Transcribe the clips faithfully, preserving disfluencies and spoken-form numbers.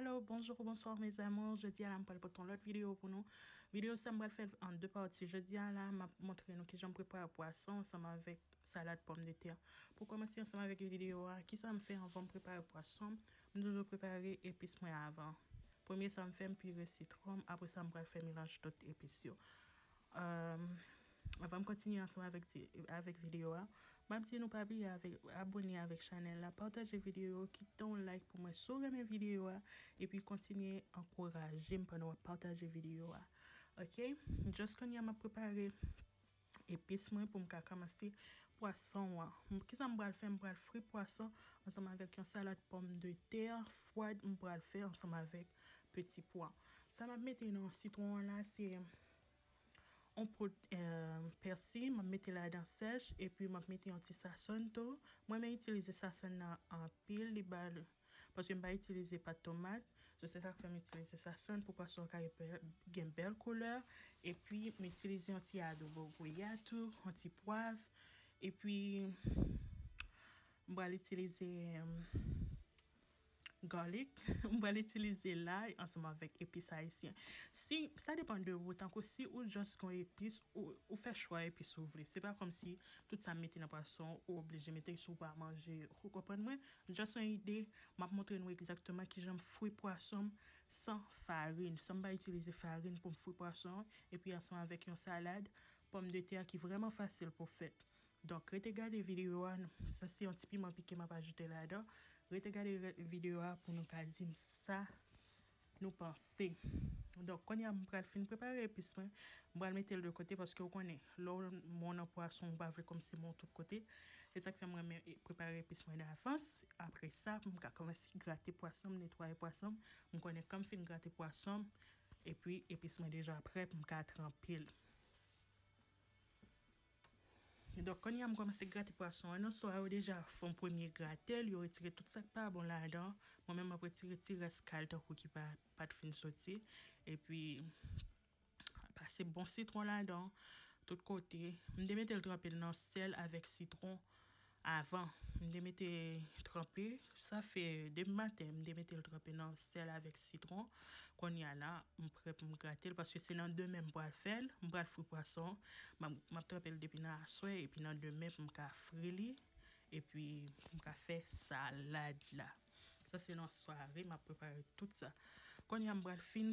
Hello, bonjour, bonsoir mes amours. Jodi a la, m pral pote yon lòt videyo pou nou. Videyo sa, m pral fè l an de pati. Jodi a la, m ap montre nou kijan m prepare pwason ansanm avèk salad pòmdetè. Pou kòmanse ansanm avèk videyo a, kisa m fè anvan m prepare pwason? M toujou prepare epis mwen avan. Premye sa m fè, m pire sitwon, apre sa m pral fè melanj tout epis yo. Um, Anvan m kontinye ansanm avèk, ti- avèk videyo a, m ap di nou pa bliye avèk, abòne avèk chanèl la, pataje videyo, kite yon like pou mwen si w renmen videyo a, epi kontinye ankouraje m pandan w ap pataje videyo a. Ok? Just kounye a m ap prepare epis mwen pou m ka kòmanse pwason an. M- Kisa m pral fè? M pral fri pwason ansanm avèk yon salad pòmdetè fwad m pral fè ansanm avèk peti pwa. Sa m ap mete nan sitwon an la, se yon po, eh, pèsi, m ap mete ladan sèch, epi m ap mete yon ti sasòn tou. Mwen renmen itilize sasòn nan anpil, li ba l, paske m pa itilize pat tomat. So, se sa k fè m itilize sasòn pou pwason an ka gen bèl, gen bèl koulè. Epi, m itilize yon ti adobo goya tou, yon ti pwav. Epi, m pral itilize, em, garlic. M pral itilize lay ansanm avèk epis ayisyen. Si, sa depann de ou, tankou si ou just gon epis, ou, ou fè chwa epis ou vle. Se pa kòmsi tout sa m mete nan pwason, ou oblije mete si w pa manje. Ou konprann mwen? Just yon ide, m ap montre nou egzakteman kijan m fri pwason m san farin. San m pa itilize farin pou m fri pwason an. Epi ansanm avèk yon salad pòmdetè ki vrèman fasil pou fèt. Donk, rete gade videyo a. Sa se yon ti piman pike m ap ajoute ladan. Rete gade re- videyo a pou nou ka di m sa nou panse. Donk, kounye a m pral fin prepare epis mwen. M pral mete l de kote paske w konnen, lè w mwen nan pwason, ou pa vle kòmsi mwen tout kote. Se sa k fè m renmen e- prepare epis mwen davans. Apre sa, m ka kòmanse grate pwason, m netwaye pwason. M konnen kan m fin grate pwason, epi epis mwen deja prè pou m ka tranpe l. Donk, kounye a m kòmanse grate pwason an. Nan swa yo deja fè yon premye gratèl, yo retire tout sa k pa bon ladan. Mwen menm, m ap retire ti rès kal tankou ki pa, pa t fin soti. Epi, pase bon sitwon ladan, tout kote. M te mete l tranpe nan sèl avèk sitwon avan. M te mete tranpe, sa fè depi maten, m te mete l tranpe nan sèl avèk sitwon. Kounye a la, m prè pou m grate l, paske se nan demen m pral fè l. M pral fri pwason. M ap, m ap tranpe l depi nan aswè, epi nan demen pou m ka fri li. Epi pou m ka fè salad la. Sa se nan sware, m ap prepare tout sa. Kounye a, m pral fin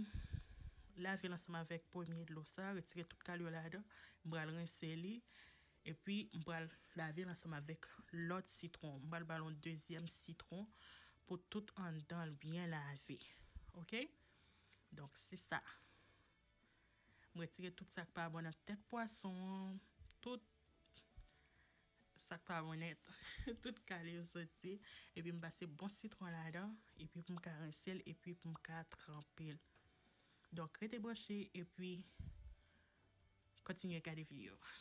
lave l ansanm avèk premye dlo sa, retire tout kal yo ladan. M pral rense li. Epi, m pral lave l ansanm avèk lòt sitwon. M pral ba l yon dezyèm sitwon pou tout anndan l byen lave. Ok? Donk, se sa. M retire tout sa k pa bon nan tèt pwason an. Tout sa k pa bon nèt. Tout kal yo soti. Epi, m pase bon sitwon ladan. Epi, pou m ka rense l. Epi, pou m ka tranpe l. Donk, rete branche. Epi, kontinye gade videyo a.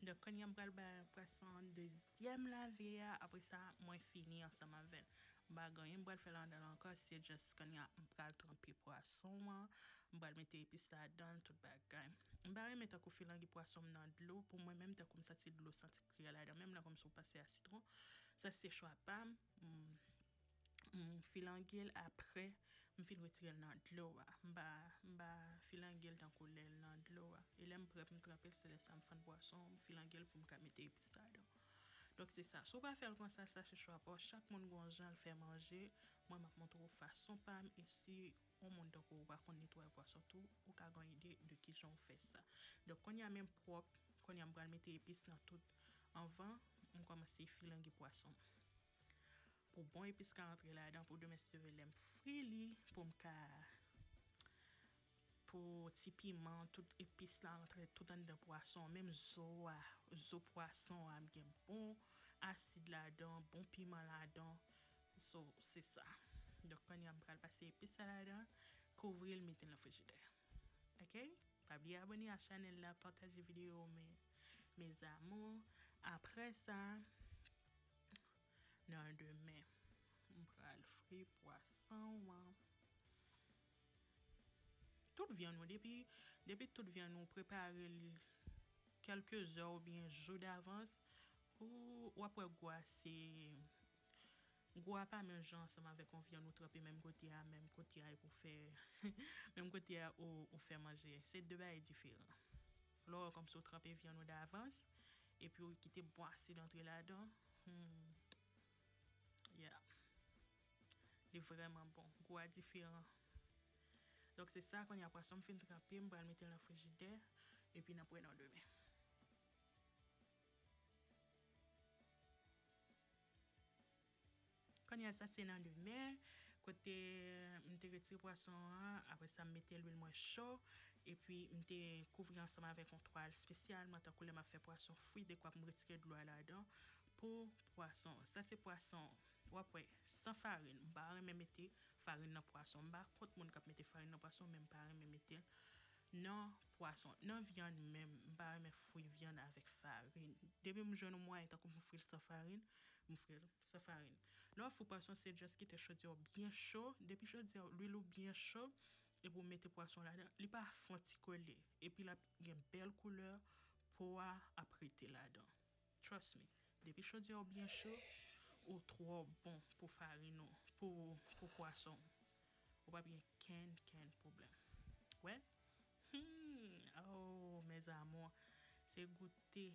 Donk, kounye a m pral bay pwason an dezyèm lave a. Apre sa, mwen fini ansanm avè l. M pa gen anyen m pral fè ladan l ankò, se just kounye a m pral tranpe pwason an. M pral mete epis ladan l, tout bagay. M pa renmen tankou filangi pwason m nan dlo. Pou mwen menm, tankou m santi dlo santi kri a ladan, menm lè kòmsi w pase a sitwon. Sa se chwa pa m. M, m filange l, apre m fin retire l nan dlo a. M pa, m pa filange l tankou lè l nan dlo a. E lè m prè pou m tranpe l, se lè sa m fann pwason, m filange l pou m ka mete epis ladan. Donk, se sa. Si w pa fè l konsa, sa se chwa pa w. Chak moun gen yon jan l fè manje. Mwen, m ap montre w fason pa m. E si yon moun tankou ou pa konn netwaye pwason tou, ou ka gen yon ide de kijan w fè sa. Donk, kounye a men m pwòp, kounye a m pral mete epis nan tout. Anvan, m kòmanse filange pwason. Pou bon epis ka antre ladan, pou demen si Dye vle lè m fri li, pou m ka, pou ti piman, tout epis la antre tout anndan pwason an, menm zo a, zo pwason an, m gen bon asid ladan, bon piman ladan. So, se sa. Donk, kounye a m pral pase epis sa ladan, kouvri l, mete l nan frijidè. Oke? Pa bliye abòne a chanèl la, pataje videyo, mes, mes amours. Apre sa, nan demen, m pral fri pwason an. Tout vyann ou, depi, depi tout vyann ou prepare l kèlke zè oubyen jou davans, ou, w ap wè gou a se, gou a pa menm jan ansanm avèk yon vyann ou tranpe menm kote a, menm kote a epi w fè, menm kote a ou, ou fè manje. Se de bagay diferan. Lè w wè kòmsi w tranpe vyann ou davans, epi w kite bon asid antre ladan, hmm, yeah. Li vrèman bon. Gou a diferan. Donk, se sa, kounye a pwason m fin tranpe, m pral mete l nan frijidè, epi n ap wè nan demen. Kounye a, sa se nan demen, kote m te retire pwason an, apre sa m mete lwil mwen cho, epi m te kouvri ansanm avèk yon twal espesyalman, tankou lè m ap fè pwason fri, dekwa pou m retire dlo a ladan pou pwason. Sa se pwason, w ap wè, san farin. M pa renmen mete farin nan pwason. M pa kont moun k ap mete farin nan pwason, men m pa renmen mete l nan pwason. Nan vyann menm, m pa renmen fri vyann avèk farin. Depi m jwenn yon mwayen tankou pou m fri l san farin, m fri l san farin. Lè w ap fri pwason, se just kite chodyè w byen cho. Depi chodyè w, lwil ou byen cho, epi w mete pwason ladan, li pa fon ti kole. Epi l ap gen bèl koulè, po a ap rete ladan. Trust me. Depi chodyè w byen cho, ou twò bon pou farin ou, pou, pou pwason. Ou p ap gen kenn, kenn pwoblèm. Wè? Hmm, oh, mes amours. Se goute.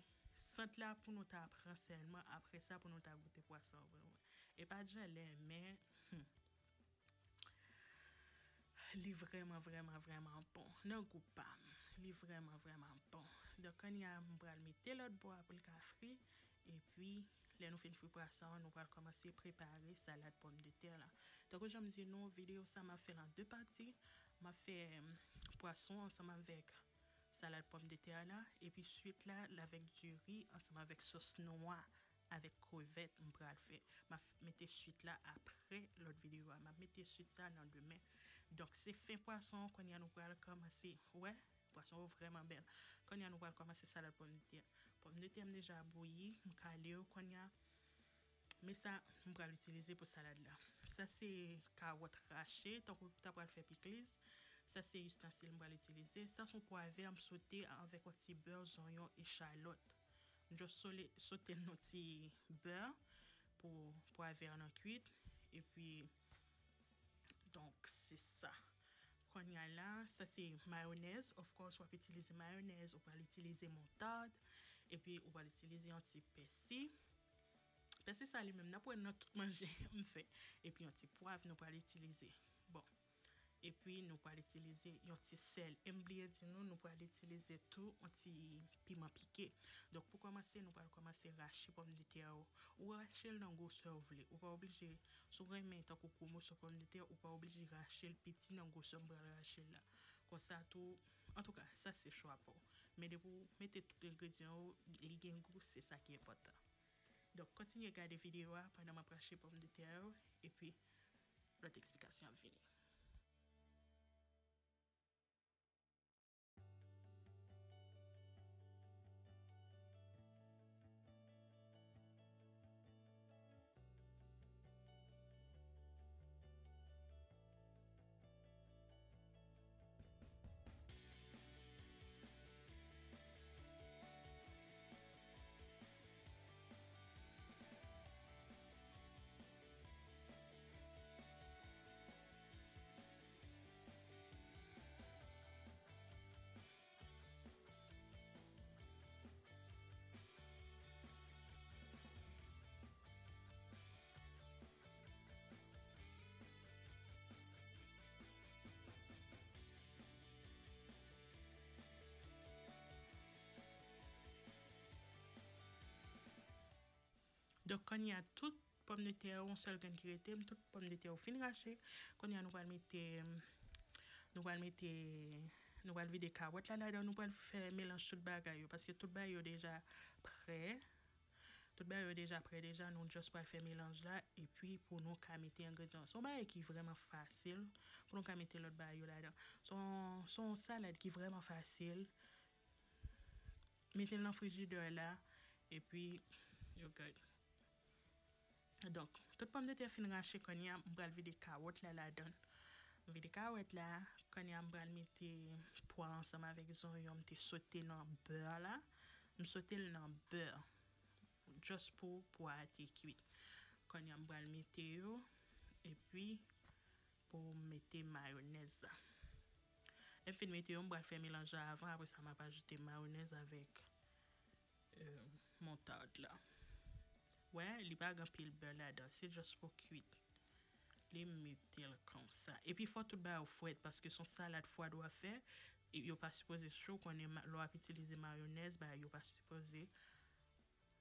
Sant la pou nou ta pran sèlman, apre sa pou nou ta goute pwason an pou nou wè. E pa djòlè, men, hmm. Li vrèman, vrèman, vrèman bon. Nan gou pa m, li vrèman, vrèman bon. Donk, kounye a, m pral mete lòt bò a pou l ka fri. Epi, lè nou fin fri pwason an, nou pral kòmanse prepare salad pòmdetè la. Tankou jan m di nou, videyo sa, m ap fè l an de pati. M ap fè, mm, pwason ansanm avèk salad pòmdetè la. Epi, swit la, l avèk diri, ansanm avèk sòs nwa. Avèk krevèt m pral fè. M ap mete swit la apre lòt videyo a. M ap mete swit sa nan demen. Donk, se fen pwason an, kounye a nou pral kòmanse. Wè, pwason yo vrèman bèl. Kounye a nou pral kòmanse salad pòmdetè. Pòmdetè m deja bouyi, m kale yo kounye a. Men sa, m pral itilize pou salad la. Sa se kawòt rache, tankou w ta pral fè pikliz. Sa se istansil m pral itilize. Sa se yon pwa vè m sote avèk yon ti bè, zonyon, echalòt. M just sole, sote l nan ti bè pou pwa vè an nan kwit. Epi, donk, se sa. Kounye a la, sa se mayonèz. Of course, w ap itilize mayonèz, ou pral itilize moutad, epi ou pral itilize yon ti pèsi. Pèsi sa li menm, n ap wè nan tout manje m fè. Epi yon ti pwav nou pral itilize. Bon. Epi nou pral itilize yon ti sèl. E m bliye di nou, nou pral itilize tou yon ti piman pike. Donk pou kòmanse, nou pral kòmanse rache pòmdetè yo. Ou rache l nan gwosè w vle. Ou pa oblije, si w renmen tankou gwo moso pòmdetè, ou pa oblije rache l piti nan gwosè m pral rache l la. Konsa tou, antouka, sa se chwa pa w. Men depi w mete tout engredyan yo, li gen gou, se sa ki enpòtan. Donk, kontinye gade videyo a pandan m ap rache pòmdetè yo, epi lòt eksplikasyon ap vini. Donk, kounye a, tout pòmdetè yo, yon sèl grenn ki rete, tout pòmdetè yo fin rache. Kounye a, nou pral mete, nou pral mete, nou pral vide kawòt la ladan, nou pral fè melanj tout bagay yo, paske tout bagay yo deja prè. Tout bagay yo deja prè deja, nou just pral fè melanj la, epi pou nou ka mete engredyan. Se yon bagay ki vrèman fasil, pou nou ka mete lòt bagay yo ladan. Se yon, se yon salad ki vrèman fasil. Mete l nan frijidè la, epi, yo gad. Donk, tout pòmdetè fin rache, kounye a, m pral vide kawòt la ladan. M vide kawòt la, kounye a, m pral mete pwa ansanm avèk zonyon, m te sote nan bè la. M sote l nan bè. Just pou pwa a te kwit. Kounye a, m pral mete yo, epi pou m mete mayonèz la. Lè m fin mete yo, m pral fè melanj la avan, apre sa, m ap ajoute mayonèz avèk, euh, moutad la. Wè, li pa gen anpil bè ladan, se just pou kwit. Li mete l konsa. Epi fò tout bagay yo frèt, paske se yon salad fwad w ap fè, e yo pa sipoze cho, w konnen ma-, lè w ap itilize mayonèz, bagay yo pa sipoze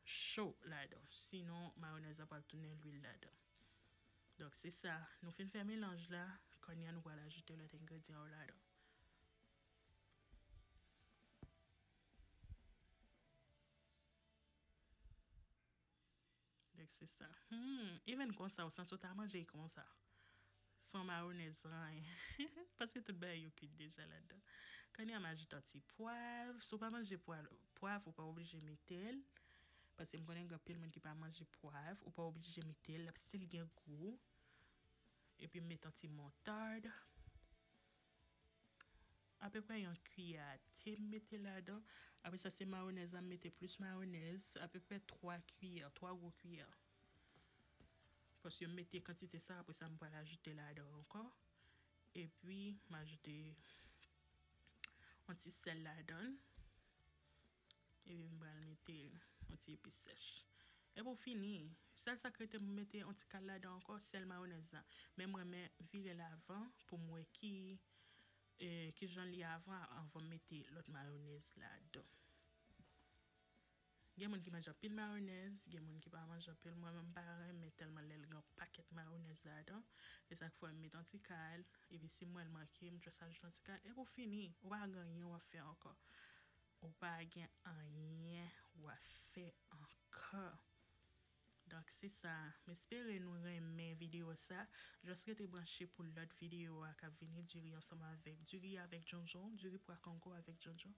cho ladan. Sinon, mayonèz la pral tounen lwil ladan. Donk, se sa. Nou fin fè melanj la, kounye a nou pral ajoute lòt engredyan yo ladan. Donk, se sa. Hmm, even konsa, ou santi w ta manje konsa. San mayonèz, anyen. Paske tout bagay yo kwit deja ladan. Kounye a, m ajoute yon ti pwav. Si w pa manje pwa-, pwav, ou pa oblije mete l. Paske m konnen gen anpil moun ki pa manje pwav. Ou pa oblije mete l. L ap still gen gou. Epi m mete yon ti moutad. Apeprè yon kiyè a te m mete ladan. Apre sa, se mayonèz la, m mete plis mayonèz. Apeprè twa kiyè, twa gwo kiyè. Paske m mete kantite sa, apre sa, m pral ajoute ladan ankò. Epi, m ajoute yon ti sèl ladan. Epi, m pral mete yon ti epis sèch. Epi, w fini. Sèl sa k rete, m mete yon ti kal ladan ankò, sèl mayonèz la. Men m renmen vire l avan pou m wè ki, e, ki jan l ye avan, avan m mete lòt mayonèz ladan. Gen moun ki manje anpil mayonèz, gen moun ki pa manje anpil. Mwen menm, m pa renmen tèlman lè l gen yon pakèt mayonèz ladan. Se sa k fè m met yon ti kal. Epi si m wè l manke, m just ajoute yon ti kal. Epi w fini. Ou pa gen anyen w ap fè ankò. Ou pa gen anyen w ap fè ankò. Donk, se sa. M espere nou renmen videyo sa. Just rete branche pou lòt videyo a k ap vini, diri ansanm avèk, diri avèk djondjon, diri pwa kongo avèk djondjon,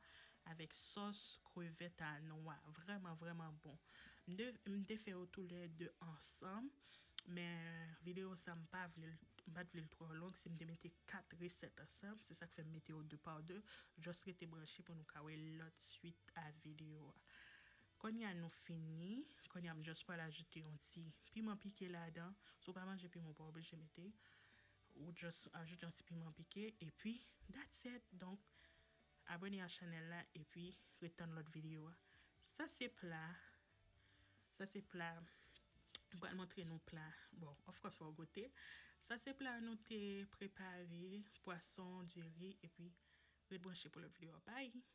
avèk sòs krevèt a nwa. Vrèman, vrèman bon. M te, m te fè yo toulède ansanm, men videyo sa, m pa vle l, m pa t vle l twò long, si m te mete kat resèt ansanm, se sa k fè m mete yo de pa de. Just rete branche pou nou ka wè lòt swit a videyo a. Kounye a nou fini. Kounye a m just pral ajoute yon ti piman pike ladan. Si w pa manje piman, w pa oblije mete. Ou just ajoute yon ti piman pike. Epi, that's it. Donk, abòne a chanèl la. Epi, ret tann lòt videyo a. Sa se pla. Sa se pla. M pral montre nou pla. Bon, of course, fò w goute. Sa se pla nou te prepare. Pwason, diri, epi ret branche pou lòt videyo a. Bye!